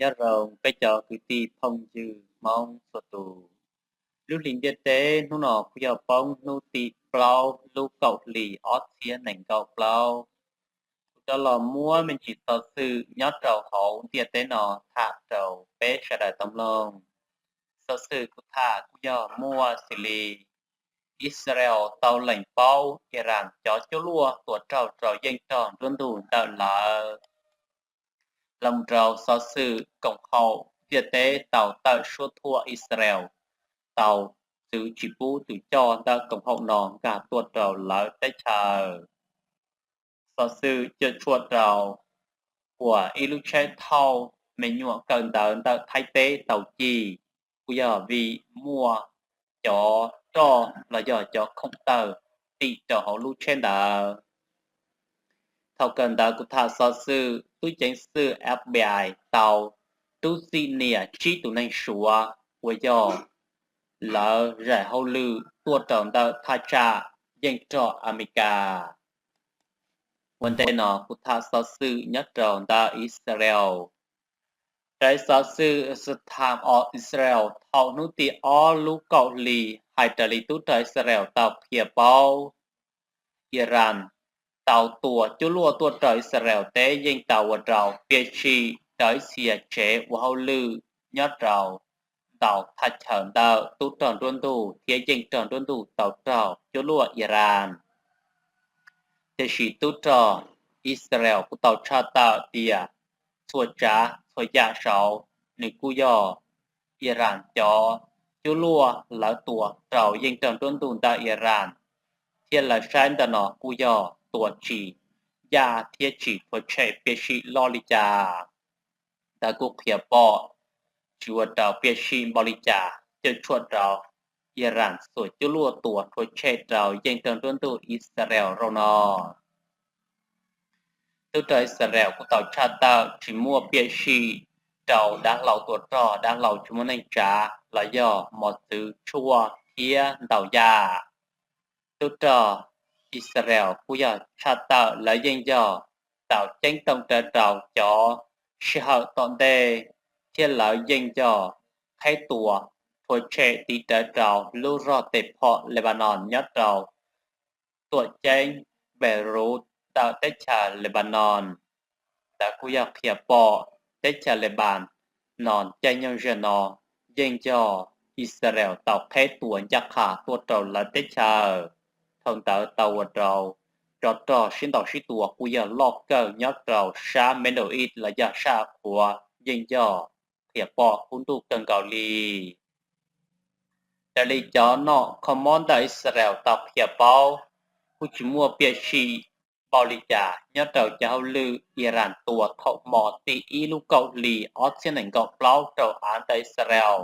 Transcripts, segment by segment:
Nyob zoo peb cov kwv tij phooj ywg Hmoob txhua tus. Lub hli ntiaj teb hnub no kuj yog poob hnub tim plaub lub kaum hli ob txhiab nees nkaum plaub. Kuv rov los muab me ntsis xov xwm nyob rau hauv ntiaj teb no tham rau peb sawv daws tau mloog. Xov xwm kuv tham kuj yog muaj xws li Israel tau lees paub Iran cov cuab luaj tua raug rau yeej rog nruab ntug ntawm lawv. Los mus rau xov xwm koom haum ntiaj teb tau tawm suab thuam Israel tau txwv tsis pub tus coj ntawm koom haum no nkag tuaj rau lawv teb chaws. Xov xwm cuam tshuam rau uas ib lub tsheb thauj me nyuam kawm ntawv ntawm Thaib teb tau cim, kuj yog vim muaj cov roj los yog cov khoom tawg tim rau hauv lub tsheb ntawd. Thaum kawm ntawv kuv tham xov xwm tub ceev xwm FBI tau rub txim niam tsib tus neeg Suav uas yog lawv zais hauj lwm tuaj rau ntawm thaj tsam yeej rog Amelikas. Ua ntej no kuv tham xov xwm nyob rau ntawm Israel. Raws xov xwm Times of Israel thaum hnub tim ob lub kaum hli hais raws li tub rog Israel tau qhia paub, Iran tau tua cuab luaj tuaj rau Israel teb yeej tau ua rau piam sij rau ib txhia tsev ua hauj lwm nyob rau ntau thaj chaw ntawm tub rog nruab ntug thiab yeej rog nruab ntug tau raug cuab luaj Iran. Tiam sis tub rog Israel kuj tau tshaj tawm tias txhua tsav txhua yam saud nws kuj yog Iran cov cuab luaj lawv tua rau yeej rog nruab ntug ntawm Iran, thiab lawv saib ntawm no kuj yog tua tsis yaj thiab tsis rhuav tshem piam sij loj li cas. Ntawd kuj qhia pom tsis ua rau piam sij npaum li cas cuam tshuam rau Iran xuas cuab luaj tua rhuav tshem rau yeej rog nruab ntug Israel rau no. Tub rog Israel kuj tau tshaj tawm tsis muaj piam sij rau dav hlau tua rog, dav hlau tsis muaj neeg tsav los yog mos txwv tshuaj thiab ntau yam. Tub rog Israel kuj yog tshaj tawm lawv yeej yog tau ceeb toom rawv rau cov sij hawm tom ntej, thiab lawv yeej yog qheb tua rhuav tshem tiv rawv rau lub rog tes phom Lebanon nyob rau tuam ceeb Beirut ntawm teb chaws Lebanon. Ntawd kuj yog qhia pom teb chaws Lebanon caij nyoog zaum no yeej yog Israel tau qheb tua ncaj qha tuaj rau lawv teb chaws. Thaum ntawd tau ua rau tsov rog sib ntaus sib tua kuj yog loj kawg nyob rau sab Middle East los yog sab qhuav yeej yog qhia pom kub ntuj kawg nkaus li. Raws li cov nom kho mob ntawm Israel tau qhia paub, kuj tsis muaj piam sij npaum li cas nyob rau cov hauj lwm Iran tua thaum hmo tim ib lub kaum hli ob txhiab nees nkaum plaub rau av ntawm Israel,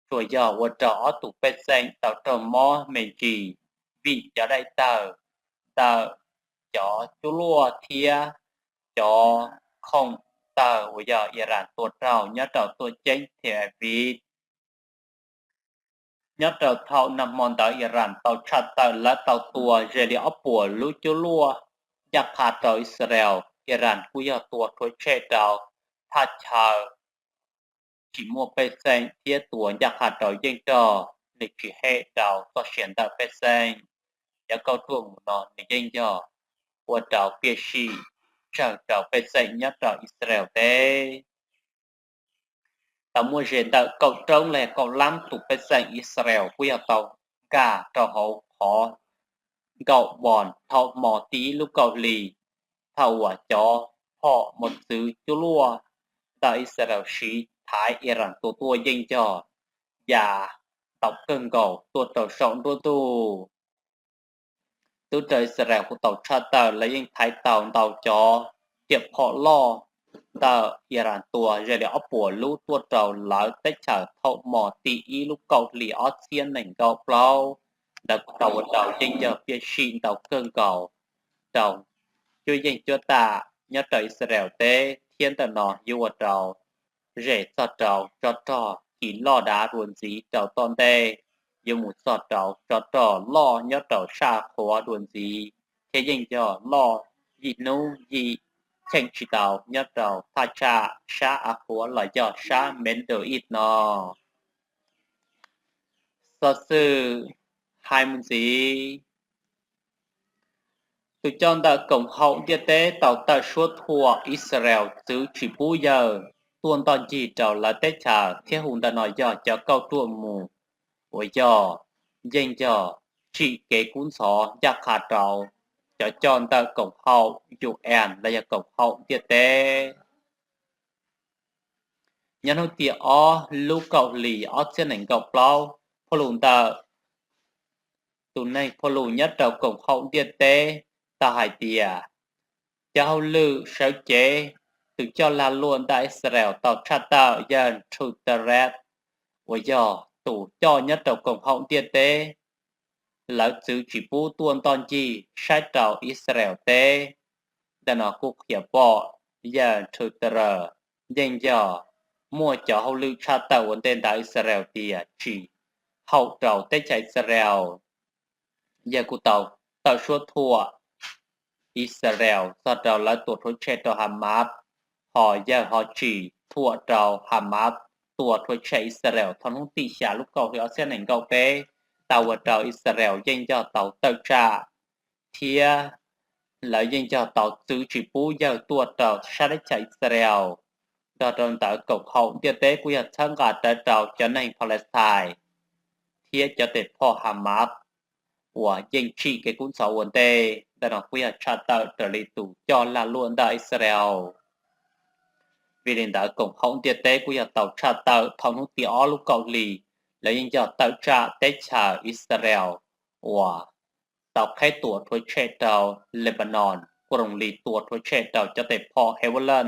tsuas yog ua rau ob tug pej xeem tau raug mob me ntsis vim cov daim tawg ntawm cov cuab luaj thiab cov khoom tawg uas yog Iran tua raug nyob rau tuam ceeb Tel Aviv. Nyob rau thaum nag hmo ntawd Iran tau tshaj tawm lawv tau tua ze li ob puas lub cuab luaj ncaj qha rau Israel. Iran kuj yog tua rhuav tshem rau thaj chaw tsis muaj pej xeem thiab tua ncaj qha rau yeej rog, nws tsis hem rau txoj sia ntawm pej xeem. Cov kauj ruam mus no nws yeej yog ua rau piam sij tsawg rau pej xeem nyob rau Israel teb. Tau muaj ze ntawm kaum roob los kaum lab tus pej xeem Israel kuj yog tau nkag rau hauv qhov nkaum voos thaum hmo tim ib lub kaum hli, thaum uas cov phom mos txwv cuab luaj ntawm Israel siv thaiv Iran tua tuaj yeej yog ya ntau kawg nkaus tuaj rau saum nruab ntug. Tub rog Israel kuj tau tshaj tawm lawv yeej thaiv tau ntau cov riam phom loj ntawm Iran tua ze li ob puas lub tuaj rau lawv teb chaws thaum hmo tim ib lub kaum hli ob txhiab nees nkaum plaub. Ntawd kuj tau ua rau yeej yog piam sij ntau kawg nkaus rau cuab yeej cuab tam nyob rau Israel teb, thiab ntawm no yuav ua rau zem txog rau tsov rog ci loj dav dua ntxiv rau tom ntej, yuav mus txog rau tsov rog loj nyob rau sab qhuav dua ntxiv, thiab yeej yog loj yim hnub yim cheem tsis tau nyob rau thaj tsam sab av qhuav los yog sab Middle East no. Xov xwm hais mus ntxiv, tus coj ntawm koom haum ntiaj teb tau tawm suab thuam Israel txwv tsis pub yawg tuaj ntoj ncig rau lawv teb chaws thiab hu ntawm no yog cov kauj ruam mus uas yog yeej yog tsim kev kub ntxhov ncaj qha rau cov coj ntawm koom haum U N los yog koom haum ntiaj teb. Nyob hnub tim ob lub kaum hlis ob txhiab nees nkaum plaub, phau lus ntawm tus neeg phau lus nyob rau koom haum ntiaj teb tau hais tias cov hauj lwm sawv cev tus coj lag luam ntawm Israel tau tshaj tawm yawg Guterres uas yog tus coj nyob rau koom haum ntiaj teb, lawv txwv tsis pub tuaj ntoj ncig saib rau Israel teb. Ntawm no kuj qhia pom yawg Guterres yeej yog muaj cov hauj lwm tshaj tawm ua ntej ntawm Israel tias tsis haum rau teb chaws Israel. Yawg kuj tau tawm suab thuam Israel txog rau lawv tua rhuav tshem rau Hamas, ho yawg ho tsis thuam rau Hamas tua rhuav tshem Israel thaum hnub tim xya lub kaum hli ob txhiab nees nkaum peb, tau ua rau Israel yeej yog tau tawm tsam thiab lawv yeej yog tau txwv tsis pub yawg tuaj rau sab teb chaws Israel. Nrog rau ntawd koom haum ntiaj teb kuj yog txhawb nqa rawv rau cov neeg Palestine thiab cov tes phom Hamas uas yeej tsim kev kub ntxhov ua ntej. Ntawm no kuj yog tshaj tawm raws li tus coj lag luam ntawm Israel. Vim li ntawd koom haum ntiaj teb kuj yog tau tshaj tawm thaum hnub tim ob lub kaum hli, lawv yeej yog tawm tsam teb chaws Israel uas tau qheb tua rhuav tshem rau Lebanon kuj zoo li tua rhuav tshem rau cov tes phom Hezbollah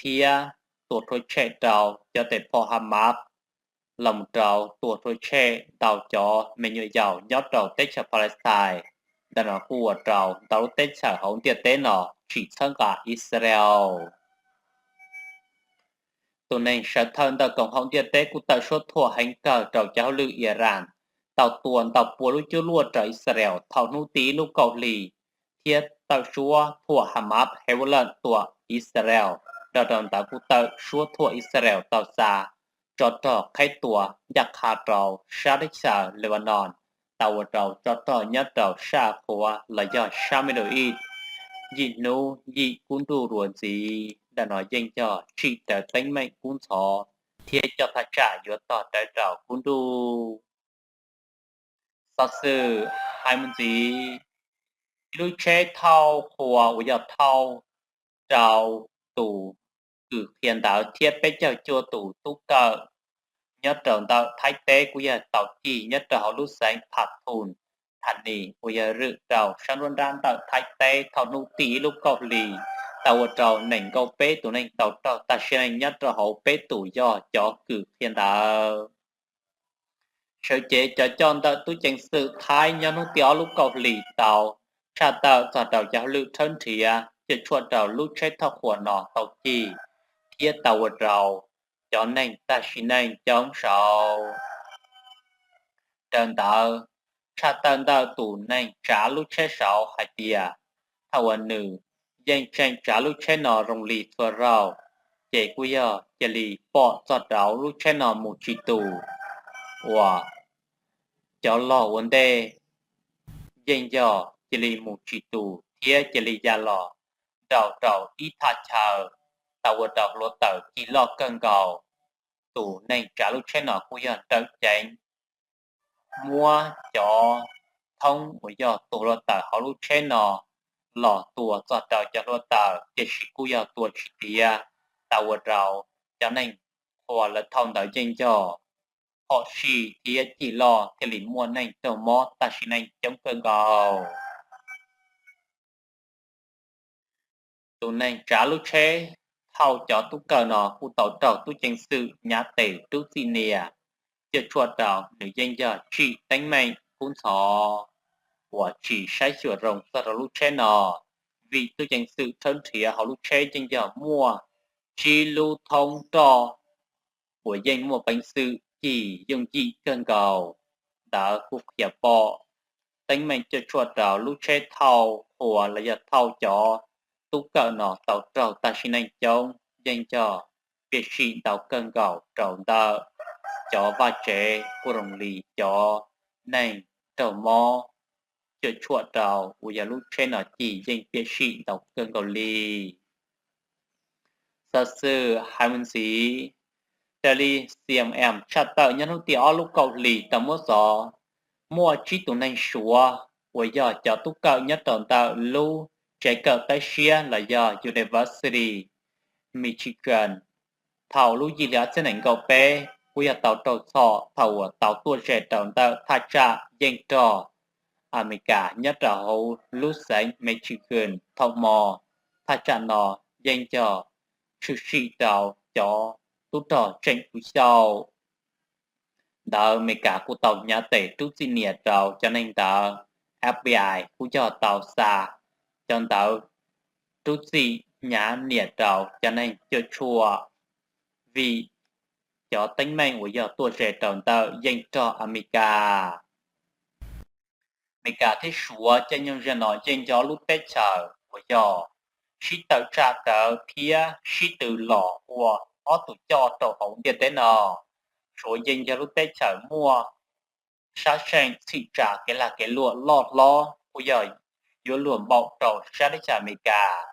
thiab tua rhuav tshem rau cov tes phom Hamas, los mus rau tua rhuav tshem ntau cov me nyuam yaus nyob rau teb chaws Palestine. Ntawm no kuj ua rau ntau lub teb chaws hauv ntiaj teb no tsis txhawb nqa Israel. Tus neeg sawv thawj ntawm koom haum ntiaj teb kuj tawm suab thuam heev kawg rau cov hauj lwm Iran tau tua ntau pua lub cuab luaj rau Israel thaum hnub tim ib lub kaum hli, thiab tawm suab thuam Hamas Hezbollah tua Israel. Nrog rau ntawd kuj tawm suab thuam Israel tau xa tsov rog qheb tua ncaj qha rau sab teb chaws Lebanon, tau ua rau tsov rog nyob rau sab qhuav los yog sab Middle East yim hnub yim kub nruj dua ntxiv. Ntawm no yeej yog tsim rawv teeb meem kub ntxhov thiab coj thaj tsam yuav tog rawv rau kub nruj. Xov xwm hais mus ntxiv, ib lub tsheb thauj qhua uas yog thauj rau tus kws qhia ntawv thiab peb caug cuaj tus tub kawm nyob rau ntawm Thaib teb kuj yog tau cig nyob rau hauv lub xeev Phathum Thani uas yog rwm rau sab nruab nrab ntawm Thaib teb thaum hnub tim ib lub kaum hli, tau ua rau nees nkaum peb tus neeg tau raug tag sim neej nyob rau hauv peb tus yog cov kws qhia ntawv. Sawv cev cov coj ntawm tub ceev xwm Thaib nyob hnub tim ob lub kaum hli tau tshaj tawm txog rau cov hauj lwm tshawb nrhiav cuam tshuam rau lub tsheb thauj qhua no tau cig thiab tau ua rau cov neeg tag sim neej coob saud. Raws ntawd, tshaj tawm ntawm tus neeg tsav lub tsheb saud hais tias thaum uas nws yeej tseem tsav lub tsheb no zoo li txhua zaug, ces kuj yog cia li pom txog rau lub tsheb no mus tsis tus, uas cov log ua ntej yeej yog cia li mus tsis tus thiab cia li ya los nraum rau ib thaj chaw, tau ua rau hluav taws cig loj kawg nkaus. Tus neeg tsav lub tsheb no kuj yog nrawm ceev muab cov thoob uas yog tua hluav taws hauv lub tsheb no los tua txog rau cov hluav taws, tiam sis kuj yog tua tsis tiav, tau ua rau cov neeg qhua lawv thauj ntawd yeej yog phom sij thiab cig loj thiaj li muaj neeg raug mob tag sim neej coob kawg nkaus. Tus neeg tsav lub tsheb thauj cov tub kawm no kuj tau raug tub ceev xwm nyav tes rub txim nias, cuam tshuam rau nws yeej yog tsim teeb meem kub ntxhov, uas tsis saib xyuas zoo txog rau lub tsheb no, vim tub ceev xwm tshawb nrhiav hauv lub tsheb yeej yog muaj tsib lub thoob roj uas yeej muaj peev xwm cig yooj yim kawg nkaus. Ntawd kuj qhia pom teeb meem cuam tshuam rau lub tsheb thauj qhua los yog thauj cov tub kawm no tau raug tag sim neej coob yeej yog piam sij ntau kawg nkaus rau ntawm cov vaj tsev kuj zoo li cov neeg raug mob cuam tshuam rau uas yog lub tsheb no ces yeej piam sij ntau kawg nkaus li. Xov xwm hais mus ntxiv, raws li C N N tshaj tawm nyob hnub tim ob lub kaum hlis tau muab xov, muaj tsib tus neeg Suav uas yog cov tub kawm nyob rau ntawm lub tsev kawm tab siab los yog University Michigan thaum lub yim hli ob txhiab nees nkaum peb kuj yog tau raug txhom thaum uas tau tuaj ze rau ntawm thaj tsam yeej rog Amelikas nyob rau hauv lub xeev Michigan thaum hmo. Thaj tsam no yeej yog tshwm sim rau cov tub rog tseem tu xyaum. Ntawd Amelikas kuj tau hnyav tes rub txim nias rau cov neeg ntawd. F B I kuj yog tau xa cov ntawd rub txim hnyav nias rau cov neeg cuam tshuam vim cov teeb meem uas yog tuaj ze rau ntawm yeej rog Amelikas. Amelikas thiab Suav caij nyoog zaum no yeej yog lub teb chaws uas yog sib tawm tsam rawv thiab sib tw los ua ob tug coj rau hauv ntiaj teb no. Suav yeej yog lub teb chaws muaj sab seem txhim tsa kev lag kev luam loj hlob kuj yog yuav luag npaum rau sab teb chaws Amelikas,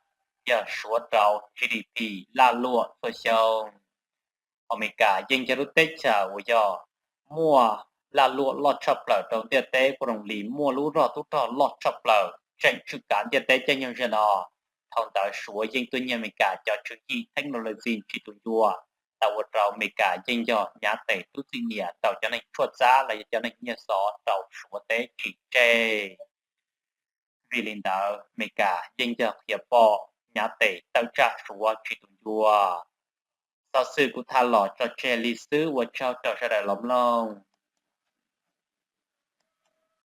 yog suav rau G D P laj luam txhua xyoo. Amelikas yeej yog lub teb chaws uas yog muaj laj luam loj tshaj plaws rau ntiaj teb kuj zoo li muaj lub rog tub rog loj tshaj plaws tseem tswj kav ntiaj teb caij nyoog zaum no. Thaum ntawd Suav yeej tuaj nyiag Amelikas cov tswv yim technology tsis tu ncua, tau ua rau Amelikas yeej yog hnyav tes rub txim nias rau cov neeg tshuaj txab los yog cov neeg nyiag xov rau Suav teb tsis tseg. Vim li ntawd Amelikas yeej yog qhia pom hnyav tes tawm tsam Suav tsis tu ncua. Xov xwm kuv tham los tso tseg li xwb, ua tsaug rau sawv daws los mloog.